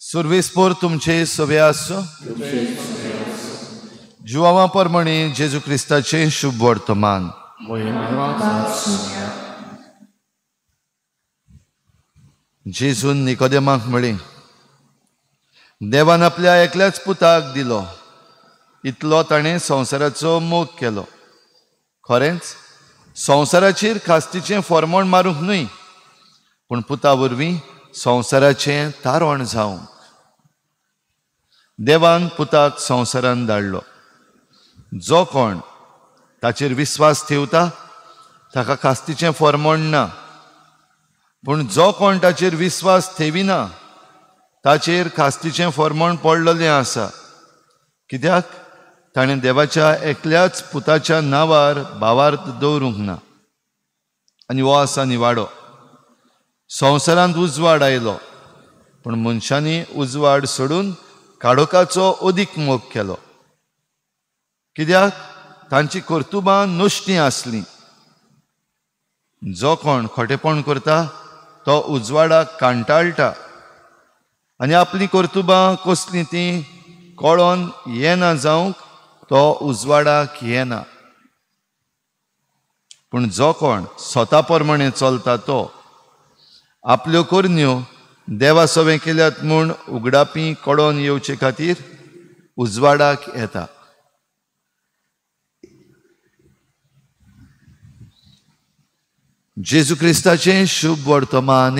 सुर्वेस्पोर तुमचे सवे आसूं. जुवावा परमणे जेजू क्रिस्ताचें शुभ वर्तमान. जेजून निकोदेमाक म्हळें, देवान आपल्या एकल्याच पुताक दिलो, इतलो ताणें संवसाराचो मोग केलो. खरेंच संवसाराचेर खास्तीचें फॉर्मोण मारूंक न्हय, पूण पुता वरवीं संवसाराचें तारण जावंक देवान पुताक संवसारान धाडलो. जो कोण ताचेर विस्वास ठेवता ताका खास्तीचें फॉर्मोण ना, पूण जो कोण ताचेर विस्वास ठेविना ताचेर खास्तीचें फॉर्मोण पडलेलें आसा. कित्याक ताणें देवाच्या एकल्याच पुताच्या नांवार भावार्थ दवरूंक ना. आनी हो आसा निवाडो. संवसारांत उजवाड आयलो, पूण मनशांनी उजवाड सोडून काळोखाचो अदीक मोग केलो. कित्याक तांची कर्तुबां नश्टीं आसलीं. जो कोण खोटेपण करता तो उजवाडाक कांटाळटा आनी आपलीं कर्तुबां कसलीं तीं कळोन येना जावंक तो उजवाडाक येना. पूण जो कोण स्वता प्रमाणे चलता तो आपल्यो करण्यो देवा सवें केल्यात म्हूण उगडापी कळोन येवचे खातीर उजवाडाक येता. जेजू क्रिस्ताचें शुभ वर्तमान.